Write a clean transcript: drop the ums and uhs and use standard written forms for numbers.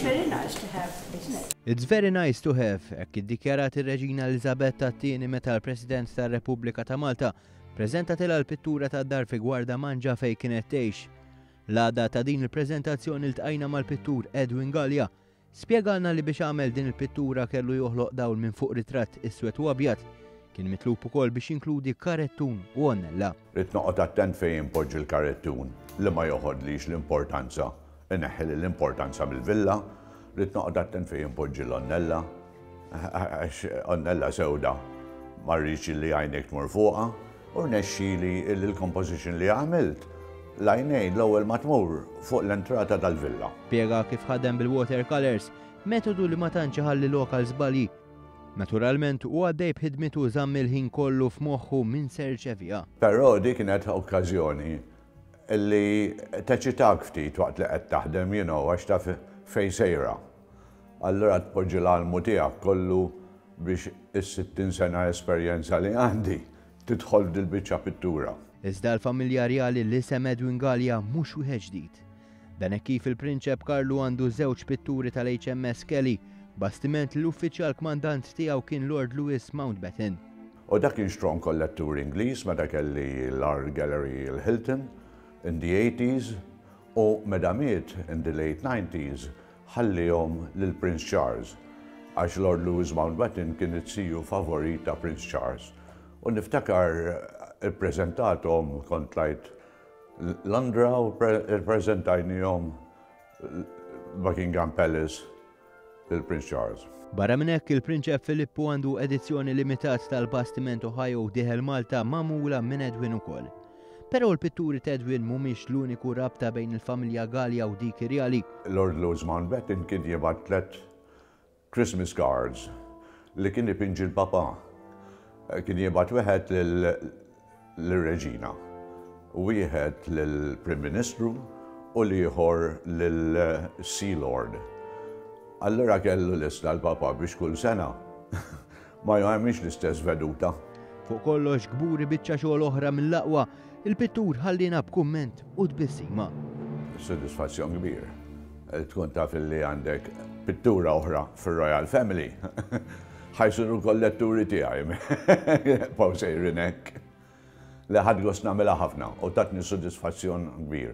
very nice to have, isn't it? It's very nice to have, hekk iddikjarat ir-Reġina Eliżabetta t-Tieni meta l-President tar-Repubblika ta' Malta preżentatilha l-pittura tad-dar fi Gwardamanġa fejn kienet tgħix. L-għada ta' din il-preżentazzjoni ltqajna mal-pittur Edwin Galea. Spjegalna li biex għamel din il-pittura kellu joħloq dawl minn fuq ritratt iswed u abjad. Kien mitlub ukoll biex jinkludi karettun u għonnella. Ridt noqgħod attent fejn inpoġġi l-karettun li ma joħodlix l-importanza, ineħħili l-importanza mill-villa. Ridt noqgħod attent fejn inpoġġi l-għonnella, għax għonnella sewda ma rridx li għajnejk tmur fuqha. U rnexxieli li l-composition li għamilt, l-għajnejn l-ewwel ma tmur fuq l-entrata tal-villa. Spjega kif ħadem bil-water colours, metodu li ma tantx iħalli lok għal żbalji. Naturalment, hu għaddej b'ħidmitu żamm il-ħin kollu f'moħħu min se jirċeviha. Però dik kienet okkażjoni li teċitak ftit waqt li qed taħdem, you know, għax taf fejn sejra. Allura tpoġġi l-almu tiegħek kollu biex is-60 sena esperjenza li għandi tidħol f'dil-biċċa pittura. Iżda l-familja rjali l-isem Edwin Galea mhux wieħed ġdid. Dan hekk kif il-Prinċep Karlu għandu żewġ pitturi tal-HMS Kelly, bastiment li l-uffiċjal kmandant tiegħu kien Lord Louis Mountbatten. U dak kien xtrom kollettur Ingliż meta kelli l-Art Gallery l-Hilton in the 80s u meta miet in the late 90s ħallihom lil Prince Charles għax Lord Louis Mountbatten kien it-siju favorit ta' Prince Charles. U niftakar ippreżentathom kont tlajt Londra u ppreżentajnihom Buckingham Palace lil Prince Charles. Barra minn hekk, il-Prinċep Filippu għandu edizzjoni limitat tal-bastiment Ohio dieħel Malta magħmula minn Edwin ukoll. Però l-pitturi t'Edwin mhumiex l-uniku rabta bejn il-familja Galea u dik irjali. Lord Louis Mountbatten kien jibgħat tlett Christmas cards li kien ipinġi l-papa. Kien jibgħat wieħed lir-reġina, wieħed lill-Prim Ministru u l-ieħor lil-Sea Lord. Allura kellu lista l-papa biex kull sena ma jagħmilx l-istess veduta. Fuq kollox kburi biċċa xogħol oħra mill-aqwa, il-pittur ħalliena b'kumment u tbissima. Sodisfazzjon kbir. Tkun taf li għandek pittura oħra fir-Royal Family. Ħa jsiru kolletturi tiegħi. Paw sejrin hekk. Li ħadt gost nagħmilha ħafna u tatni sodisfazzjon kbir.